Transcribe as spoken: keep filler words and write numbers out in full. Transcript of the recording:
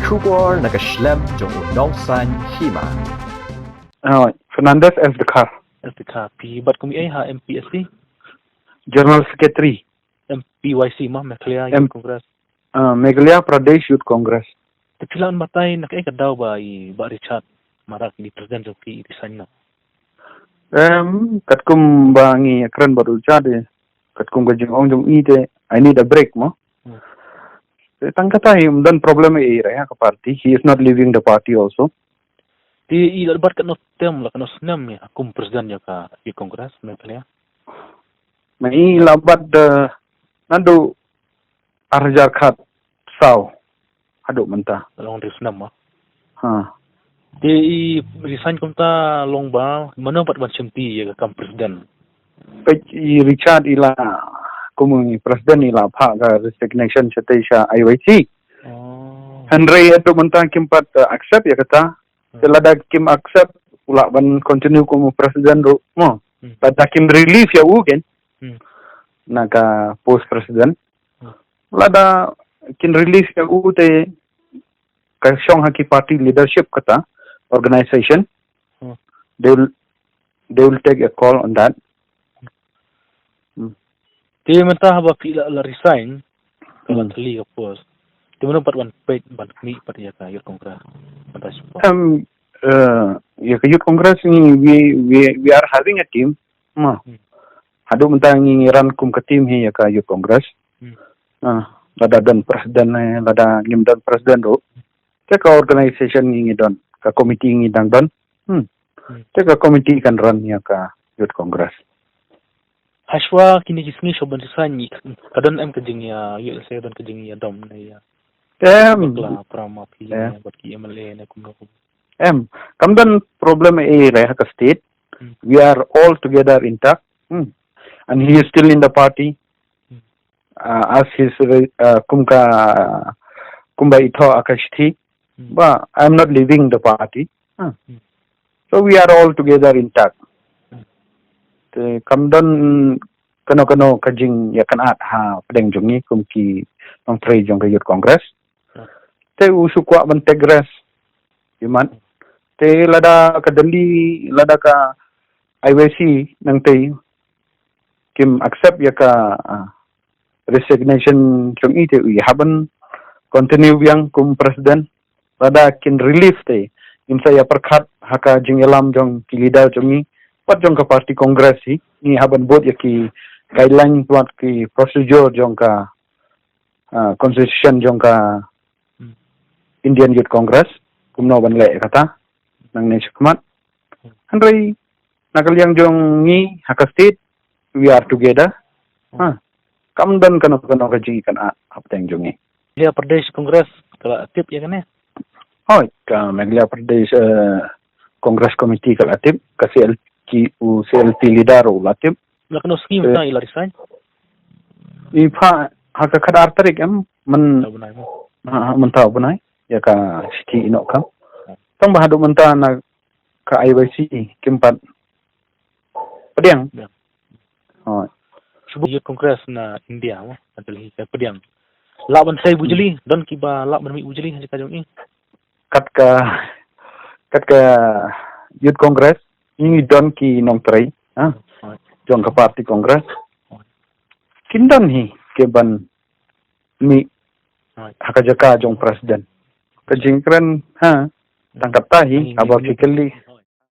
Khubor na ka shlem jong u Nongsaiñ Hima. Ah, Fernandez S Dkhar. S Dkhar, phi bat kum ei ha M P S C? General Secretary. M P Y C ma, Meghalaya Youth Congress. Ah, Meghalaya Pradesh Youth Congress. Te phi lah ban batai na kaei ka daw ba i Bah Richard Marak, i President jong phi, i resign noh? Em, katkum ba ngi ïakren bad u Richard, eh, katkum ka jingong jong i te, I need a break mo. Hmm. Te tang kata hi, ym don problem ei ei ha ka party. He is not leaving the party also. Te i la bat katno term, la katno snem ïa kum President ïa ka, ïa Congress Meghalaya? Ma i la bat, eh, naduh ar hajar khatsaw haduh mynta. Long hynriew snem ma. Ha. Te i resign kumta long ba mano pat ban shimti ïa ka kam President? Peit, i Richard i la, kum i President, i la phah ka resignation shatei sha I Y C. Oh. Hynrei haduh mynta kim pat, eh, accept ïa kata. Hmm. Te lada kim accept, u lah ban continue kum u President ruh mo. Hmm. Lada kim relieve ïa u kein. Hmm. Na ka post President. Hmm. Lada kin relieve ïa u te ka shong ha ki party leadership kata, organization. Hmm. They will, they will take a call on that. Hmm. Te mynta haba phi la, la resign, ka la Hmm. thylli ka post, te mano pat ban peit ban khmih pat ïa ka Youth Congress mynta shuwa? Em, eh, ïa ka Youth Congress ngi, we, we, we are having a team. Ma. Hmm. Haduh mynta ngi, ngi run kum ka team hi ïa ka Youth Congress. Hmm. Ah, lada don President, eh, lada ngim don President ruh. Te ka organization ngi, ngi don, ka committee ngi dang don. Hmm. Hmm. Te ka committee kan run ïa ka Youth Congress. Hashwa kine ki sngi shuwa ban resign ngi, ka don em ka jingïa, ïa, lehse don ka jingïadom ne ïa. Em. Bakla para ma phi, eh, ne bad ki M L A ne kumno kum. Em, kam don problem ei ei ha ka state. Hmm. We are all together intact. Hmm. And he is still in the party. Hmm. Uh, as his re-, uh, kum ka, kumba i thoh ha ka shithi. Hmm. Ba, I am not leaving the party. Huh. Hmm. So we are all together intact. Hmm. Te kam don kano kano ka jingïakynad hapdeng jong ngi kum ki nongtrei jong ka Youth Congress. Hmm. Te u shu kwah ban take rest. Imat. Hmm. Te lada ka Delhi, lada ka I Y C nangtei kim accept ïa ka, ah, resignation jong i te u hap ban continue biang kum President. Lada kin relieve te, ngin sa ïa pyrkhat ha ka jingïalam jong ki leader jong ngi, bad jong ka party Congress hi, ngi hap ban bud ïa ki guideline bad ki procedure jong ka, ah, constitution jong ka Hmm. Indian Youth Congress, kumno ban leh kata nangne shakhmat. Hmm. Hynrei na ka liang jong ngi ha ka state, we are together. Hmm. Ha. Kam don kano kano ka jingïakynad hapdeng jong ngi. Meghalaya Pradesh Congress ka la tip ïa kane? Hooid, ka Meghalaya Pradesh, eh, Congress Committee ka la tip, ka C L T, u C L T leader u la tip. La kano sngi mynta i la resign? I phah ha ka khatar tarik em, myn-, mynta u bnai mo. Ha, ha, mynta u bnai ïa ka shithi i noh kam. Hmm. Tang ba haduh mynta na ka I Y C kim pat pdiang. Pdiang. Hooid. Shu Youth Congress na India mo, na Delhi ka pdiang. Lah ban sei bujli, hmm, don kiba lah ban mih bujli ha jaka jong i? Kat ka, kat ka Youth Congress, ngi don ki nongtrei, ha? Hooid. Jong ka party Congress. Hooid. Kin don hi kiban mih, hooid, ha ka jaka jong President. Ka jingkren, ha? Tang kata hi, hmm, haba ki kylli.